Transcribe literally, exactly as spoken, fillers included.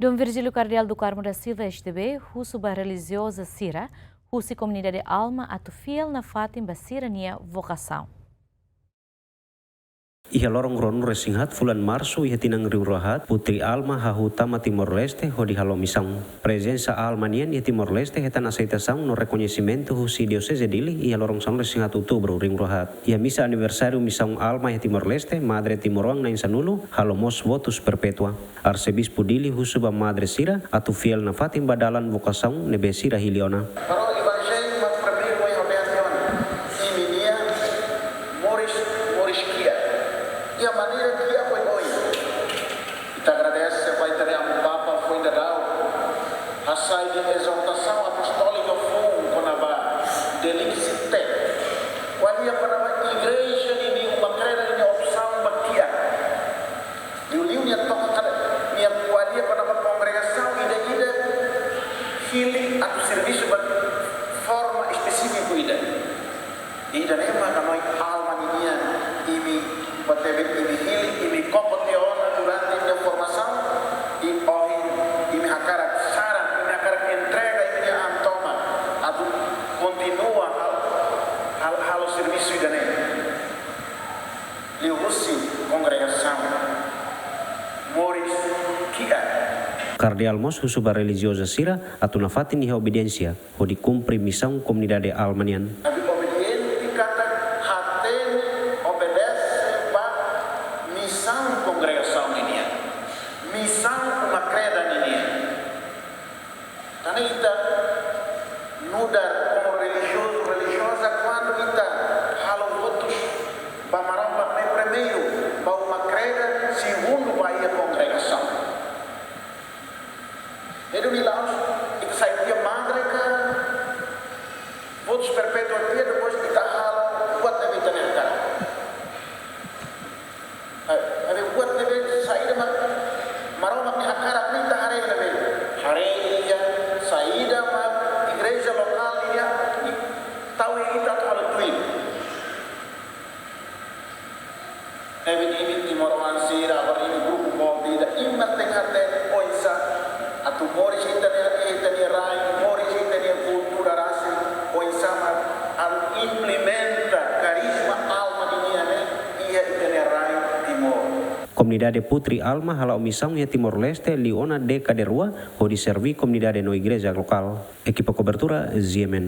Dom Virgílio Kardeál do Carmo da Silva, S D B, husu ba relijioza sira husi komunidade Alma atu fiél nafatin ba sira-nia vokasaun. Iha loron ruanulu-resin-haat fulan Marsu iha tinan rihun rua haat, Putri Alma hahú tama Timor-Leste hodi halo misaun. Prezensa Alma nian iha Timor-Leste hetan aseitasaun no rekoñesimentu husi Dioseze Dili iha loron sanulu-resin-haat Outubru rihun rua haat. Iha misa aniversáriu misaun Alma iha Timor-Leste, Madre timoroan na'in-sanulu halo mós votus perpétua. Arsebispu Dili husu ba madre sira atu fiél nafatin ba dalan vokasaun ne'ebé sira hili ona. Para o Evangelho, mas primeiro o Evangelho, imi-nia moris, moris kiak. Iha maneira kiak oioin. Ita agradese ba ita-nia Amu Papa foin daudaun hasai nia ezortasaun apostóliku foun kona-ba Deliciae Tecum. Ko'alia kona-ba igreja ninia, uma kreda ninia opsaun ba kiak. Liuliu nia toka kada, nia ko'alia kona-ba kongregasaun ida-idak hili atu servisu ba forma espesífiku ida. Ida-ne'e mak hanoin Alma ninian, imi, buat ne'ebé imi hili, imi koko tiha ona durante imi-nia formasaun, i ohin imi hakarak saran, imi hakarak entrega imi-nia an tomak atu kontinua hal, hal, halo servisu ida-ne'e. Liuhusi kongregasaun moris kiak. Kardeál mós husu ba relijioza sira atu nafatin iha obediénsia hodi kumpre misaun komunidade Alma nian. Atu obediente katak hatene, obedese ba misaun kongregasaun ninian, misaun uma kreda ninian. Tanba ita nu'udar komo relijiozu, relijioza, kuandu ita halo votus ba Maromak ne'e, primeiru ba uma kreda, segundu ba iha kongregasaun. Ne'e duni la'ós ita sai tiha madre ka votus perpétua tiha, depois ita halo buat ne'ebé ita-nia hakarak. Ai, ai, buat ne'ebé saida mak Maromak nia hakarak, ita haree ne'ebé. Haree iha saida mak igreja lokál iha, i tau iha ita atu halo tuir. Ne'ebé imi timoroan sira, agora imi grupu boot ida, imi tenke hatene oinsá atu moris ita-nia, ita-nia rain, moris ita-nia kultura rasik, oinsá mak atu implementa karizma Alma ninian ne'e iha ita-nia rain Timor. Komunidade Putri Alma hala'o misaun iha Timor-Leste liu ona dékada rua hodi serví komunidade no igreja lokál. Ekipa kobertura, G M N.